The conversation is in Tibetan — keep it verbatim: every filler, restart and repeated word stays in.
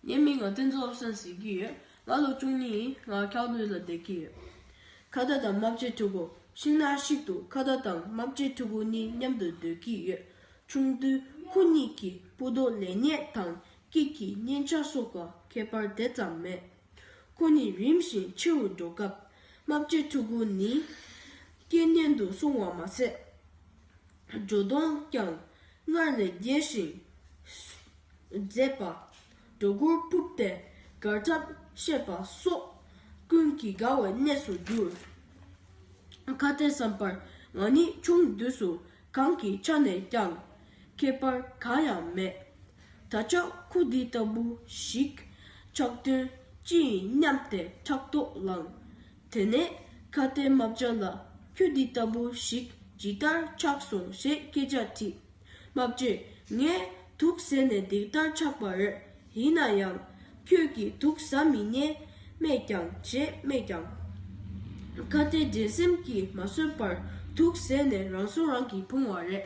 ངའི་མིང་ང་བསྟན་འཛིན་བློ་བཟང་ཟེར་གྱི་ཡོད། ང་ལོ་བཅུ་གཉིས་ཡིན། ང་ཁྱག་ནུ་ལ་བསྡད་ཀྱི་ཡོད། ཁ་བརྡ་དང་རྨ་བྱའི་ཕྲུ་གུ། ཤིང་ནགས་ཤིག་ཏུ་ཁ་བརྡ་དང་རྨ་བྱའི་ཕྲུ་གུ་གཉིས་མཉམ་དུ་སྡོད་ཀྱི་ཡོད། ཆུང་དུས་ཁོ་གཉིས་ཀྱི་སྤུ་མདོག་ལེགས་ཉེས་དང་སྐད་ཀྱི་སྙན་ཆ་སོགས་ཀྱི་ཁྱད་པར་དེ་ཙམ་མེད། ཁོ་གཉིས་རིམ་བཞིན་ཆེ་རུ་འགྲོ་སྐབས། རྨ་བྱའི་ཕྲུ་གུ་ནི་སྐད་སྙན་དུ་སོང་བ་མ་ཟད། སྒྲོ་གདོང་ཀྱང་སྔར་ལས་རྒྱས་ཤིང་མཛེས་པ། སྒྲོ་གུར་ཕུབ་སྟེ་གར་ཐབས་ཤེས་པ་སོགས་ཀུན་གྱིས་དགའ་བའི་གནས་སུ་གྱུར། ཁ་བརྡའི་བསམ་པར་ང་ནི་ཆུང་དུས་སུ་གང་གི་ཆ་ནས་ཀྱང་ཁྱད་པར་གང་ཡང་མེད། ད་ཆ་ཁོ་འདི་ལྟ་བུ་ཞིག་ཆགས་དོན་ཅི་ཡིན་སྙམ་སྟེ་ཕྲག་དོག་ལངས། དེ་ནས་ཁ་བརྡའི་རྨ་བྱ་ལ་ཁྱོད་འདི་ལྟ་བུ་ཞིག་ཇི་ལྟར་ཆགས་སོང་ཞེས་སྐད་ཆ་དྲིས། རྨ་བྱས་ངས་དུག་ཟས་ནས་འདི་ལྟར་ཆགས་པ་རེད། ཡིན་ན་ཡང་ཁྱོད་ཀྱིས་དུག་ཟ་མི་ཉན་སྨྲས་ཀྱང་བྱས་སྨྲས་ཀྱང་། ཁ་བརྡའི་འགྲན་སེམས་ཀྱིས་མ་བཟོད་པར་དུག་ཟས་ནས་རང་སྲོག་རང་གིས་ཕུང་བ་རེད།